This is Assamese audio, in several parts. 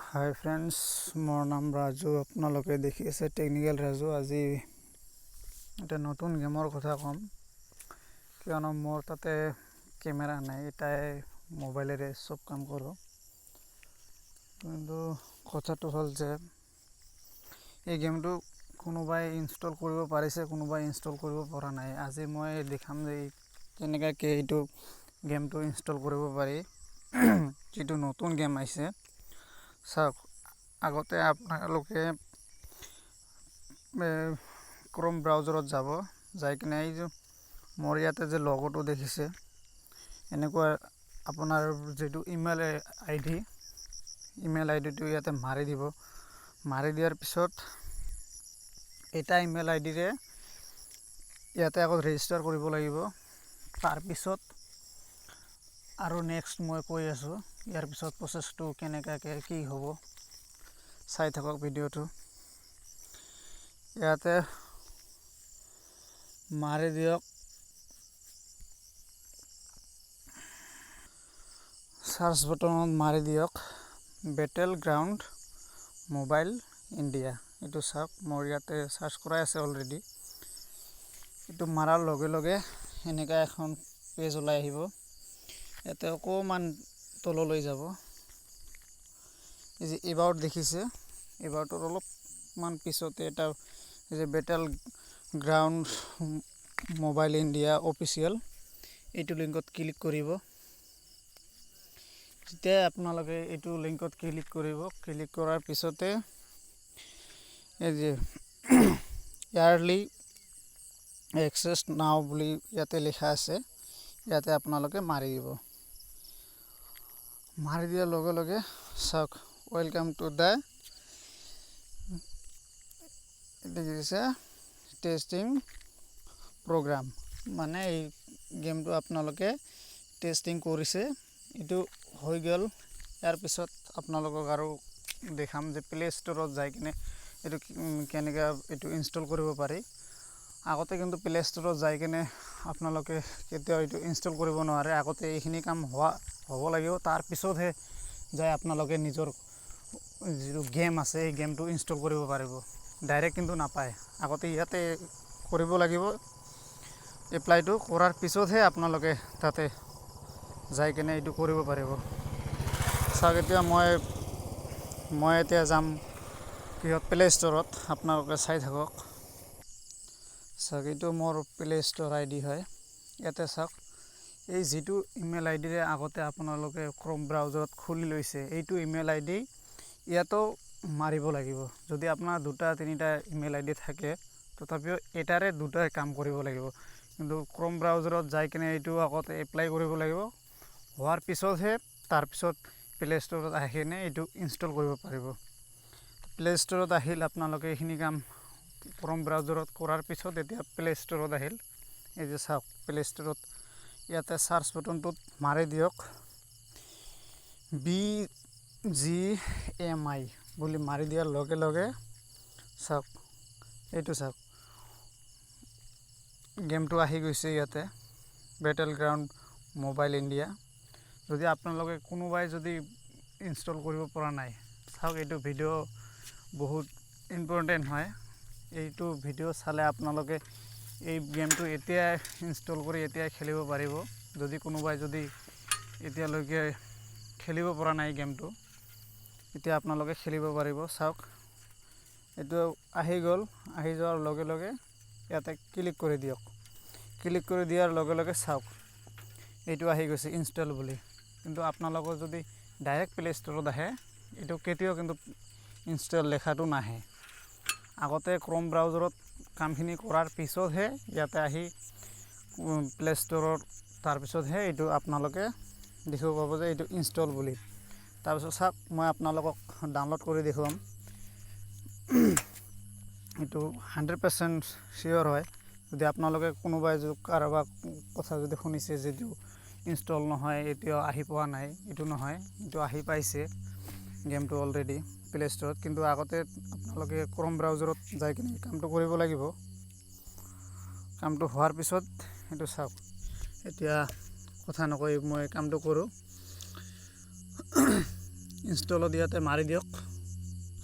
হাই ফ্ৰেণ্ডছ, মোৰ নাম ৰাজু। আপোনালোকে দেখি আছে টেকনিকেল ৰাজু। আজি এটা নতুন গেমৰ কথা ক'ম, কিয়নো মোৰ তাতে কেমেৰা নাই, এটাই মোবাইলেৰে চব কাম কৰোঁ। কিন্তু কথাটো হ'ল যে এই গেমটো কোনোবাই ইনষ্টল কৰিব পাৰিছে, কোনোবাই ইনষ্টল কৰিব পৰা নাই। আজি মই দেখাম যে কেনেকুৱাকৈ এইটো গেমটো ইনষ্টল কৰিব পাৰি, যিটো নতুন গেম আহিছে। চাওক, আগতে আপোনালোকে ক্ৰম ব্ৰাউজাৰত যাব, যাই কিনে এই যে মোৰ ইয়াতে যে লগ'টো দেখিছে, এনেকুৱা আপোনাৰ যিটো ইমেইল আই ডি, ইমেইল আই ডিটো ইয়াতে মাৰি দিব। মাৰি দিয়াৰ পিছত এটা ইমেইল আই ডিৰে ইয়াতে আগত ৰেজিষ্টাৰ কৰিব লাগিব। তাৰপিছত আৰু নেক্সট মই কৈ আছোঁ, ইয়াৰ পিছত প্ৰচেছটো কেনেকুৱাকৈ কি হ'ব, চাই থাকক ভিডিঅ'টো। ইয়াতে মাৰি দিয়ক, চাৰ্চ বটনত মাৰি দিয়ক বেটেল গ্ৰাউণ্ড মোবাইল ইণ্ডিয়া। এইটো চাওক, মোৰ ইয়াতে চাৰ্চ কৰাই আছে অলৰেডি। এইটো মাৰাৰ লগে লগে এনেকুৱা এখন পেজ ওলাই আহিব। ইয়াতে অকণমান তললৈ যাব, এই যে এবাউট দেখিছে, এবাউটৰ অলপমান পিছতে এটা এই যে battle ground mobile India official, এইটো লিংকত ক্লিক কৰিব। যেতিয়া আপোনালোকে এইটো লিংকত ক্লিক কৰিব, ক্লিক কৰাৰ পিছতে এই যে ইয়াৰলি এক্সেছ নাও বুলি ইয়াতে লিখা আছে, ইয়াতে আপোনালোকে মাৰি দিব। মাৰি দিয়াৰ লগে লগে চাওক, welcome to the দেখিছে টেষ্টিং প্ৰগ্ৰাম, মানে এই গেমটো আপোনালোকে টেষ্টিং কৰিছে, এইটো হৈ গ'ল। ইয়াৰ পিছত আপোনালোকক আৰু দেখাম যে প্লে' ষ্ট'ৰত যাই কিনে এইটো কেনেকৈ এইটো ইনষ্টল কৰিব পাৰি। আগতে কিন্তু প্লে' ষ্ট'ৰত যাই কিনে আপোনালোকে কেতিয়াও এইটো ইনষ্টল কৰিব নোৱাৰে। আগতে এইখিনি কাম হ'ব লাগিব, তাৰপিছতহে যাই আপোনালোকে নিজৰ যিটো গেম আছে, এই গেমটো ইনষ্টল কৰিব পাৰিব। ডাইৰেক্ট কিন্তু নাপায়। আগতে ইয়াতে কৰিব লাগিব। এপ্লাইটো কৰাৰ পিছতহে আপোনালোকে তাতে যাই কিনে এইটো কৰিব পাৰিব। চাওক, এতিয়া মই এতিয়া যাম কিহত, প্লে' ষ্ট'ৰত। আপোনালোকে চাই থাকক। চাওক, এইটো মোৰ প্লে' ষ্ট'ৰ আই ডি হয়। ইয়াতে চাওক, এই যিটো ইমেইল আই ডিৰে আগতে আপোনালোকে ক্ৰম ব্ৰাউজাৰত খুলি লৈছে, এইটো ইমেইল আই ডি ইয়াতো মাৰিব লাগিব। যদি আপোনাৰ দুটা তিনিটা ইমেইল আই ডি থাকে, তথাপিও এটাৰে দুটাই কাম কৰিব লাগিব। কিন্তু ক্ৰম ব্ৰাউজাৰত যাই কিনে এইটো আগতে এপ্লাই কৰিব লাগিব, হোৱাৰ পিছতহে তাৰপিছত প্লে' ষ্ট'ৰত আহি কিনে এইটো ইনষ্টল কৰিব পাৰিব। প্লে' ষ্ট'ৰত আহিল, আপোনালোকে এইখিনি কাম ক্ৰম ব্ৰাউজাৰত কৰাৰ পিছত এতিয়া প্লে' ষ্ট'ৰত আহিল। এই যে চাওক, প্লে' ষ্ট'ৰত ইয়াতে চাৰ্চ বটনটোত মাৰি দিয়ক বিজিএমআই বুলি। মাৰি দিয়াৰ লগে লগে চাওক, এইটো চাওক, গেমটো আহি গৈছে ইয়াতে, বেটেল গ্ৰাউণ্ড মোবাইল ইণ্ডিয়া। যদি আপোনালোকে কোনোবাই যদি ইনষ্টল কৰিব পৰা নাই, চাওক, এইটো ভিডিঅ' বহুত ইম্পৰ্টেণ্ট হয়। এইটো ভিডিঅ' চালে আপোনালোকে এই গেমটো এতিয়াই ইনষ্টল কৰি এতিয়াই খেলিব পাৰিব। যদি কোনোবাই যদি এতিয়ালৈকে খেলিব পৰা নাই গেমটো, এতিয়া আপোনালোকে খেলিব পাৰিব। চাওক, এইটো আহি গ'ল। আহি যোৱাৰ লগে লগে ইয়াতে ক্লিক কৰি দিয়ক। ক্লিক কৰি দিয়াৰ লগে লগে চাওক, এইটো আহি গৈছে ইনষ্টল বুলি। কিন্তু আপোনালোকৰ যদি ডাইৰেক্ট প্লে' ষ্ট'ৰত আহে, এইটো কেতিয়াও কিন্তু ইনষ্টল লেখাটো নাহে। আগতে ক্ৰম ব্ৰাউজাৰত কামখিনি কৰাৰ পিছতহে ইয়াতে আহি প্লে' ষ্ট'ৰত, তাৰপিছতহে এইটো আপোনালোকে দেখিব পাব যে এইটো ইনষ্টল বুলি। তাৰপিছত চাওক, মই আপোনালোকক ডাউনলোড কৰি দেখুৱাম। এইটো 100% চিয়'ৰ হয়। যদি আপোনালোকে কোনোবাই যদি কাৰোবাৰ কথা যদি শুনিছে যিটো ইনষ্টল নহয়, এতিয়াও আহি পোৱা নাই, এইটো নহয়, এইটো আহি পাইছে গেমটো অলৰেডি প্লে' ষ্ট'ৰত। কিন্তু আগতে আপোনালোকে ক্ৰম ব্ৰাউজাৰত যাই কিনে কামটো কৰিব লাগিব। কামটো হোৱাৰ পিছত এইটো চাওক, এতিয়া কথা নকৈ মই কামটো কৰোঁ। ইনষ্টলত ইয়াতে মাৰি দিয়ক।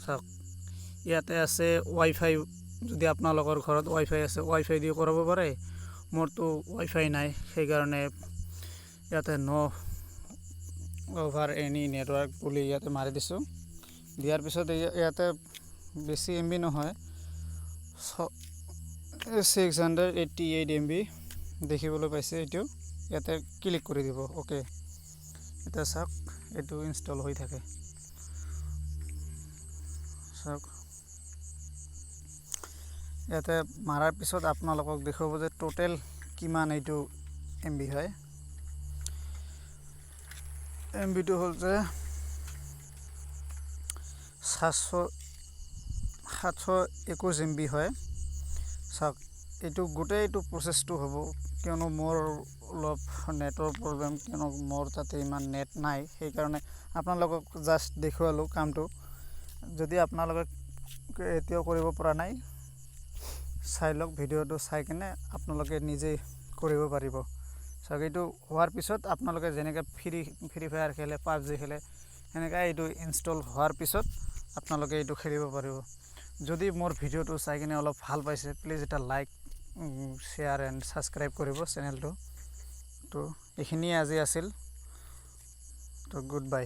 চাওক, ইয়াতে আছে ৱাইফাই। যদি আপোনালোকৰ ঘৰত ৱাইফাই আছে, ৱাইফাই দি কৰাব পাৰে। মোৰতো ৱাইফাই নাই, সেইকাৰণে ইয়াতে ন' অভাৰ এনি নেটৱৰ্ক বুলি ইয়াতে মাৰি দিছোঁ। দিয়াৰ পিছত ইয়াতে বেছি এমবি নহয়, 688 MB দেখিবলৈ পাইছে। এইটো ইয়াতে ক্লিক কৰি দিব। অ'কে, এতিয়া চাওক, এইটো ইনষ্টল হৈ থাকে। চাওক, ইয়াতে মাৰাৰ পিছত আপোনালোকক দেখুৱাব যে টোটেল কিমান এইটো এমবি হয়। এমবিটো হ'ল যে 721 এমবি হয়। চাওক, এইটো গোটেই এইটো প্ৰচেছটো হ'ব, কিয়নো মোৰ অলপ নেটৰ প্ৰব্লেম, কিয়নো মোৰ তাতে ইমান নেট নাই। সেইকাৰণে আপোনালোকক জাষ্ট দেখুৱালোঁ কামটো। যদি আপোনালোকে এতিয়াও কৰিব পৰা নাই, চাই লওক ভিডিঅ'টো। চাই কিনে আপোনালোকে নিজেই কৰিব পাৰিব। চাওক, এইটো হোৱাৰ পিছত আপোনালোকে যেনেকৈ ফ্ৰী ফ্ৰী ফায়াৰ খেলে, পাবজি খেলে, সেনেকৈ এইটো ইনষ্টল হোৱাৰ পিছত আপোনালোকে এইটো খেলিব পাৰিব। যদি মোৰ ভিডিঅ'টো চাই কিনে অলপ ভাল পাইছে, প্লিজ এটা লাইক, শ্বেয়াৰ এণ্ড ছাবস্ক্ৰাইব কৰিব চেনেলটো। তো এইখিনিয়ে আজি আছিল। তো গুড বাই।